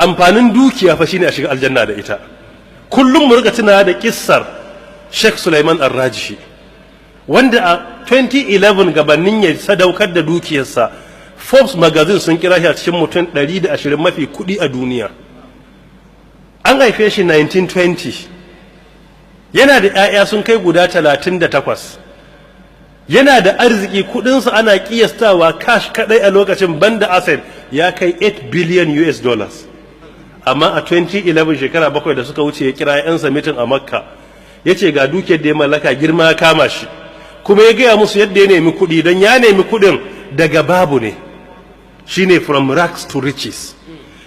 Amfanin dukiya fa shine a shiga aljanna da ita. Kullum mu rika tunawa da kissar Sheikh Sulaiman Ar-Rajihi, wanda a 2011 gabanin ya sadaukar da dukiyarsa, Forbes magazine sun kira shi a cikin mutum 120 mafi kudi a duniya. An haife shi 1920, yana da 'ya'ya sun kai guda 38, yana da arziki, kudinsa ana kiyastawa cash kadai a lokacin banda asset ya kai 8 billion US dollars. Amma a 2011, shekara 7 da suka wuce, ya kira 'yansa meeting a Makka, ya ce ga dukiyar da ya mallaka, girma ya kama shi. Kuma ya gaya musu yadda ya nemi kuɗi, don ya nemi kuɗin daga babu ne, shine from rags to riches.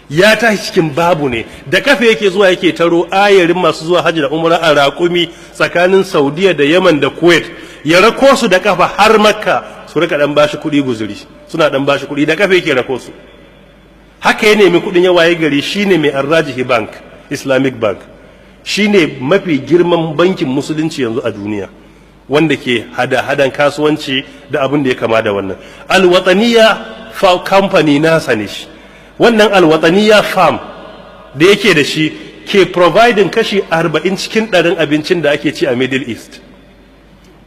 Ya tashi cikin babu ne, da kafa yake zuwa yake taro ayarin masu zuwa hajji da umra a raƙumi tsakanin Saudiya da Yaman da Kuwait, ya rako su da kafa har Makka, su rika dan bashi kuɗi guzuri, suna dan bashi kuɗi, da kafa yake rako su. Haka ya nemi kuɗin, ya waye gari shine mai Arrajihi Bank, Islamic Bank, shine mafi girman bankin musulunci yanzu a duniya, wanda ke hada-hadan kasuwanci da abin da ya kama da wannan. Alwataniya Company nasa ne shi. Wannan Alwataniya Farm da yake da shi ke providing kashi 40 cikin ɗarin abincin da ake ci a Middle East.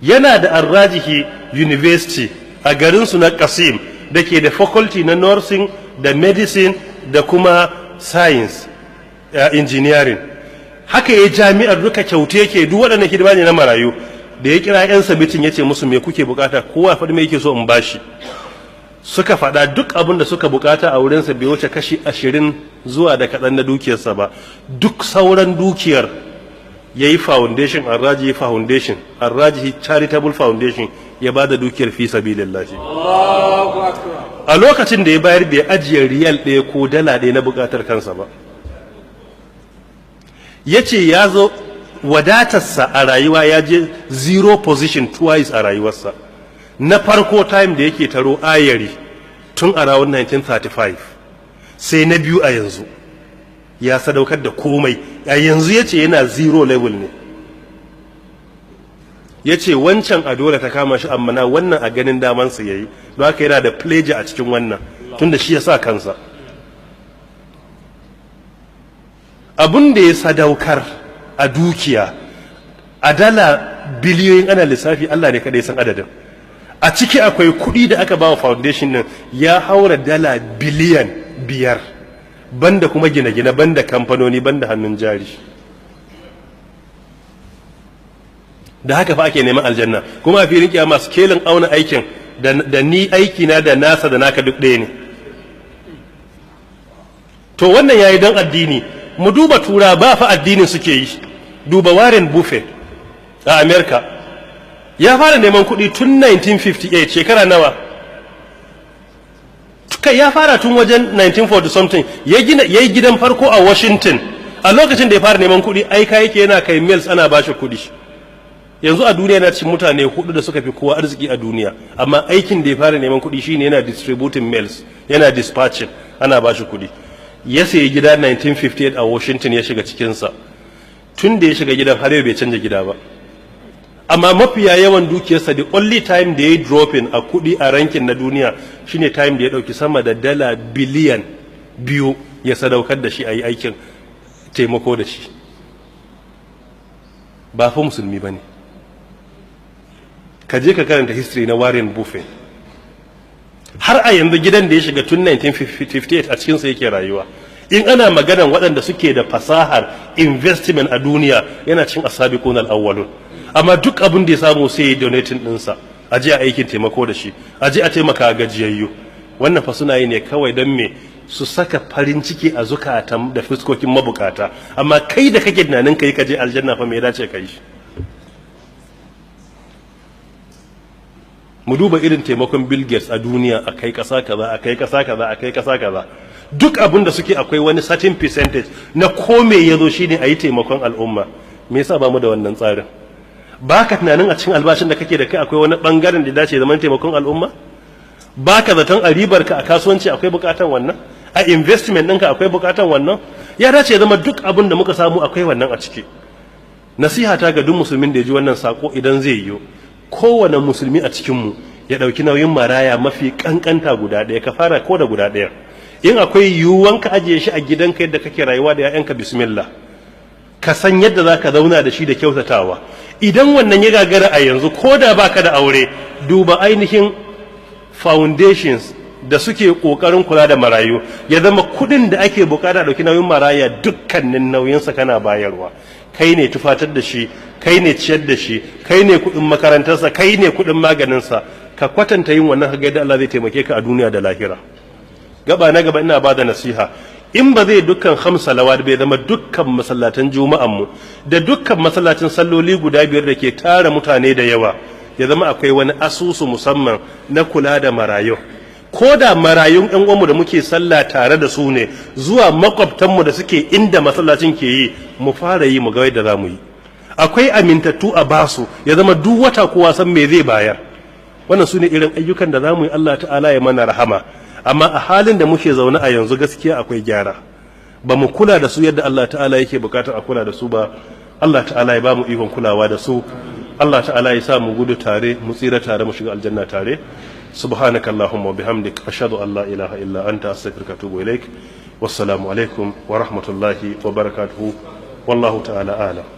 Yana da Arrajihi University a garinsu na Kasim, da ke da faculty na nursing da medicine da kuma science, engineering. Haka ya jami'ar duka kyauta yake, duk waɗannan hidima ne na marayu. Da ya kira 'yan meeting, ya ce musu, "Me kuke bukata? Kowa faɗi me yake so in bashi." Suka faɗa duk abin da suka bukata a wurinsa, bai wuce kashi 20 zuwa da kaɗan na dukiyarsa ba. Duk sauran dukiyar ya yi foundation, Arrajihi Foundation, Arrajihi Charitable Foundation, ya ba da dukiyar fi sabilillahi. A lokacin da ya bayar, bai ajiye riyal ɗaya ko dala ɗaya na bukatar kansa ba. Ya ce ya zo wadatarsa a rayuwa ya je zero position twice a rayuwarsa. Na farko, time da yake taro ayari tun a around 1935, sai na biyu a yanzu ya sadaukar da komai. A yanzu ya ce yana zero level ne. Ya ce wancan a dole ta kama shi, amma na wannan a ganin damansa ya yi. Don haka yana da pleasure a cikin wannan, tunda shi ya sa kansa. Abin da ya sadaukar a dukiya a dala biliyoyin ana lissafi, Allah ne kadai san adadin. A ciki akwai kuɗi da aka ba wa foundation din, ya haura dala biliyan 5, banda kuma gine-gine, banda kamfanoni, banda hannun jari. Da haka fa ake neman aljanna. Kuma a filin kiyama, skelin auna aikin da ni aiki na da nasa da naka duk ɗaya ne. To wannan yayi don addini. Mu duba tura, ba fa addinin suke yi. Duba Warren Buffett a America, ya fara neman kuɗi tun 1958, shekara nawa kai? Ya fara tun wajen 1940 something. Ya gina, yayi gidan farko a Washington. A lokacin da ya fara neman kuɗi, aika yake yana kai mails, ana bashi kuɗi. Yanzu a duniya na cikin mutane hudu da suka fi kowa arziki a duniya. Amma aikin da ya fara neman kuɗi shine yana distributing mails, yana dispatching, ana bashi kuɗi. Ya sayi gida 1958 a Washington, ya shiga cikinsa. Tun da ya shiga gidan har yau bai canja gida ba. Amma mafiya yawan dukiyarsa, the only time da ya yi dropping a kuɗi a ranking na duniya shine time da ya ɗauki sama da dala biliyan 2 ya sadaukar da shi a yi aikin taimako da shi. Ba fa musulmi ba ne. Ka je ka karanta history na Warren Buffett. Har a yanzu gidan da ya shiga tun 1958 a cikinsa yake rayuwa. In ana maganan waɗanda suke da fasahar investment a duniya, yana cin asabiqun al-awwalun. Amma duk abin da ya samu sai ya donating ɗinsa, a je a aikin taimako da shi, a je a taimaka gajiyayyu. Wannan fa suna yi ne kawai don me? Su saka farin ciki a zukatan da fuskokin mabukata. Amma kai da kake tunanin kai ka je aljanna fa, me ya dace ka yi? Mu duba irin taimakon Bill Gates a duniya, a kai kasa kaza, a kai kasa kaza, a kai kasa kaza. Duk abin da suke, akwai wani certain percentage na ko me ya zo shine a yi taimakon al'umma. Me yasa ba mu da wannan tsarin? Ba ka tunanin a cikin albashin da kake da kai akwai wani bangaren da dace zaman taimakon al'umma? Ba ka zaton a ribar ka a kasuwanci akwai bukatan wannan? A investment ɗinka akwai bukatan wannan? Ya dace zama duk abin da muka samu akwai wannan a ciki. Nasiha ta ga duk musulmin da ya ji wannan sako, idan zai yiwu, kowane musulmi a cikinmu ya ɗauki nauyin maraya mafi ƙanƙanta guda ɗaya. Ka fara ko da guda ɗaya. In akwai yiwuwan ka ajiye shi a gidanka yadda kake rayuwa da 'ya'yanka, bismillah, ka san yadda za ka zauna da shi da kyautatawa. Idan wannan ya gagara a yanzu, ko da baka da aure, duba ainihin foundations da suke kokarin kula da marayu, ya zama kudin da ake bukata dauki nauyin maraya, dukkanin nauyinsa kana bayarwa. Kai ne tufatar da shi, kai ne ciyar da shi, kai ne kudin makarantarsa, kai ne kudin maganinsa. Ka kwatanta yin wannan, ka ga yadda Allah zai taimake ka a duniya da lahira. Gaba na gaba, ina bada nasiha, in ba zai dukkan khams salawat bai zama dukkan masallatan juma'an mu da dukkan masallacin salloli guda biyar da ke tara mutane da yawa, ya zama akwai wani asusu musamman na kula da marayu. Ko da marayun ɗan uwanmu da muke sallah tare da su ne, zuwa makwabtanmu da suke inda masallacin ke yi, mu fara yi mu ga yadda za mu yi. Akwai amintattu, a basu, ya zama duk wata kowa san me zai bayar. Wannan su ne irin ayyukan da za mu yi, Allah Ta'ala ya mana rahama. Amma a halin da muke zaune a yanzu, gaskiya akwai gyara, ba mu kula da su yadda Allah Ta'ala yake bukatar a kula da su ba. Allah Ta'ala ya ba mu ikon kulawa da su. Allah Ta'ala ya sa mu gudu tare, mu tsira tare, mu shiga aljanna tare. Subhanaka Allahumma wa bihamdik, ashhadu an la ilaha illa anta, astaghfiruka wa atubu ilaik. Wassalamu alaikum wa rahmatullahi wa barakatuhu. Wallahu ta'ala a'lam.